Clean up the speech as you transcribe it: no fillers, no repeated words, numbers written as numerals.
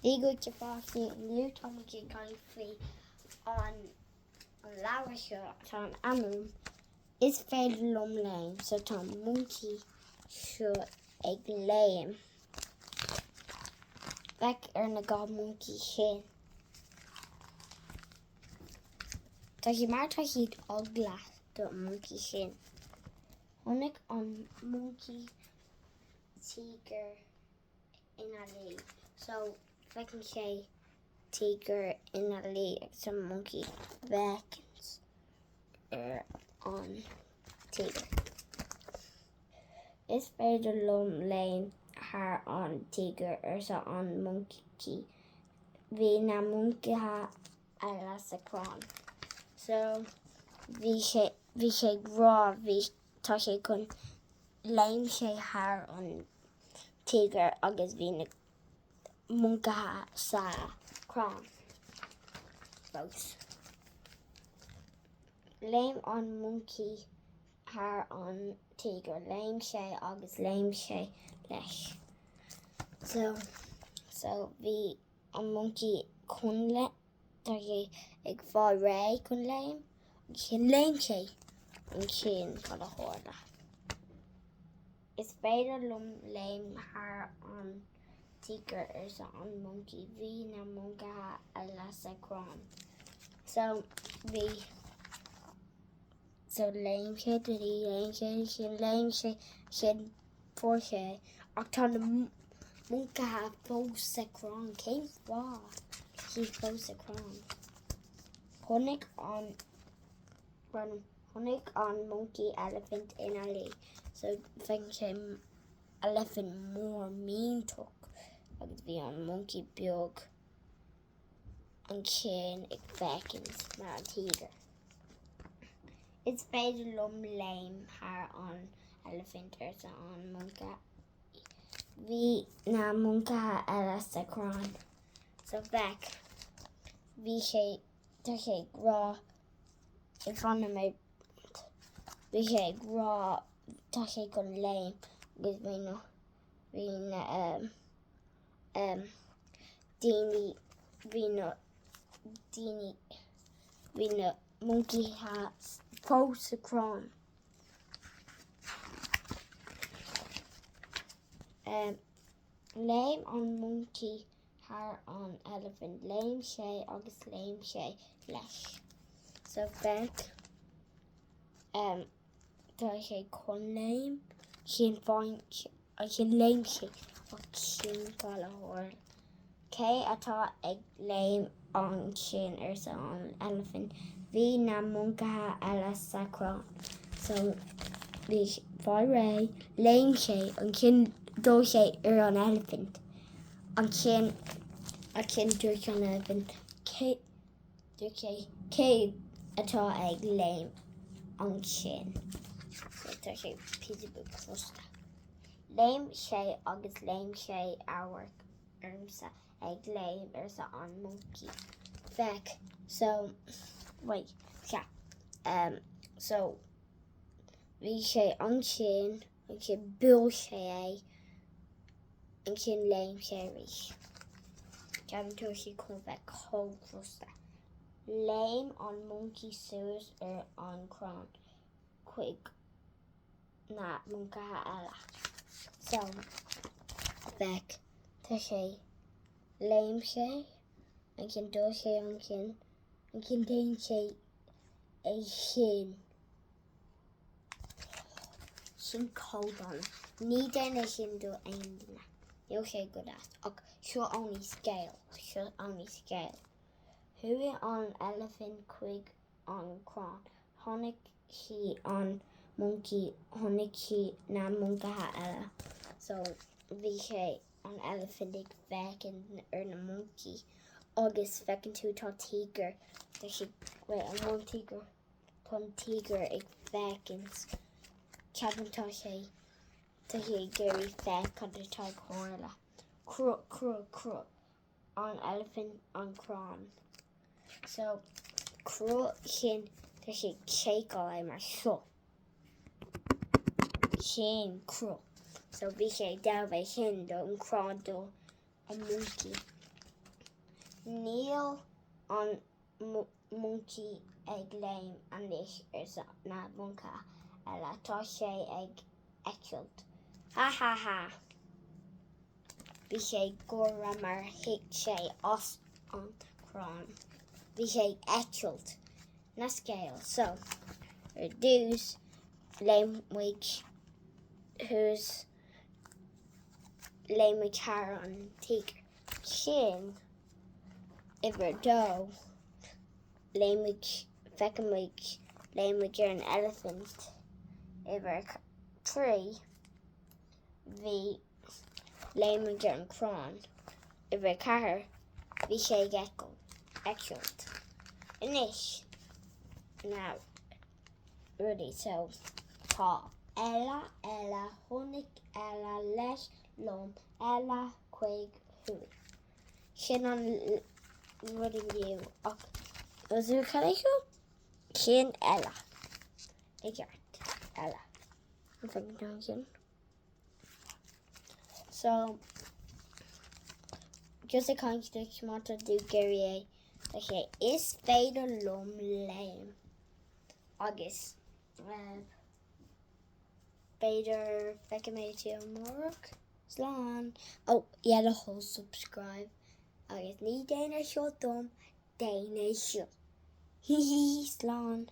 Dia dhuit a pháistí, inniu tá muid ag caint faoi an leabhar seo atá in ainm Is féidir liom léim so tá an moncaí seo ag léim. Féach ar na gá moncaí sin. Tá sé mar tá siad eagla do an moncaí sin. Chonaic an moncaí tíogar ina luí. So, feiceann sé tíogar ina luí agus an moncaí féachaint ar an tíogar. Is féidir liom léim thar an tíogar, arsa an moncaí. Bhí na moncaithe eile sa crann. So, bhí sé, bhí sé ag rá, bhí, tá sé chun Léim sé thar an tíogar agus bhí na moncaithe sa chrann fós. Léim an moncaí thar an tíogar. Léim sé agus léim sé leis. So, so bhí an moncaí chun le, tá sé ag fáil réidh chun léim agus léim sé ansin cad a tharla. Is féidir liom léim thar an tíogar arsa an moncaí. Bhí na moncaithe eile sa chrann. So bhí so léim sé léim sé sin léim sé sin fuair sé ach tá na moncaithe fós sa chrann. Cén fáth siad fós sa chrann? Chonaic an Chonaic an moncaí eilifint ina luí. So feiceann sé eilifint mór millteach agus bhí an moncaí beag ansin ag féachaint mar an tíogar. Is féidir liom léim thar an eilifint arsa an moncaí. Bhí na moncaithe eile sa chrann. So féach, bhí sé, tá sé ag rá ag fanadh mé, bhí sé ag rá tá sé chun léim agus bhí na, bhí na um, um, daoine, bhí na daoine, bhí na moncaithe fós sa chrann. Um, léim an moncaí thar an eilifint. Léim sé agus léim sé leis. So féach um, tá sé chun léim, sin fáin, sin léim sé ach sin cad a tharla. Cé atá ag léim ansin arsa an eilifint. Bhí na moncaithe eile sa chrann. So bhí fáil réidh, léim sé, ansin dul sé ar an eilifint. Ansin, ansin dúirt an eilifint, cé, dúirt sé, cé atá ag léim ansin? So tá sé píosa beag crosta. Léim sé agus léim sé amharc ormsa ag léim arsa an moncaí. Féach, so, wait, yeah, um, so, bhí sé ansin, ansin buail sé é, Ansin léim sé arís. Ceapann tú sé chun bheith chomh crosta. Léim an moncaí suas ar an crann chuig na moncaithe eile. So, féach, tá sé, léim sé, ansin dul sé ansin, ansin déan sé é sin. Sin chomh dona. Ní déan é sin do aon duine. Níl sé go deas. Ach seo only scéal. Seo only scéal. Chuaigh an eilifint chuig an crann. Chonaic sí an moncaí, chonaic sí na moncaithe eile. So bhí sé an eilifint ag féachaint ar na moncaí agus feiceann tú tá tíogar, tá sé, wait, an bhfuil tíogar? Tá an tíogar ag féachaint. Ceapaim tá sé tá sé ag iarraidh féach cad atá ag tharla. Chroith, chroith, chroith an eilifint an crann. So, chroith sin tá sé ag seiceáil é mar seo. Sin chroith. So bhí sé ag déanamh é sin don crann do an moncaí. Níl an moncaí ag léim anois, arsa na moncaithe eile, tá sé ag eitilt. Ha ha ha! Bhí sé ag gáire mar thit sé as an crann. Bhí sé ag eitilt na scéal. So, ar dtús, léim muid thuas, léim muid thar an tíogar. Sin uimhir a dó, léim muid, feiceann muid, léim muid ar an elephant. Uimhir a 3, bhí léim muid ar an crann. Uimhir 4, bhí sé ag eitilt. Anois, na rudaí so tá eile, eile, chonaic eile, leis, liom, eile, chuig, chuaigh. Sin an rud inniu ach was it cad é seo? Sin eile. I gceart. Eile. An bhfeiceann tú ansin? So, just ag caint duit má tá tú ag iarraidh é, tá sé is féidir liom léim agus b'fhéidir feicfidh mé tú amárach. Slán! Oh, yeah, le do thoil subscribe agus ní déan é seo dom, déan é seo. Hí hí, slán!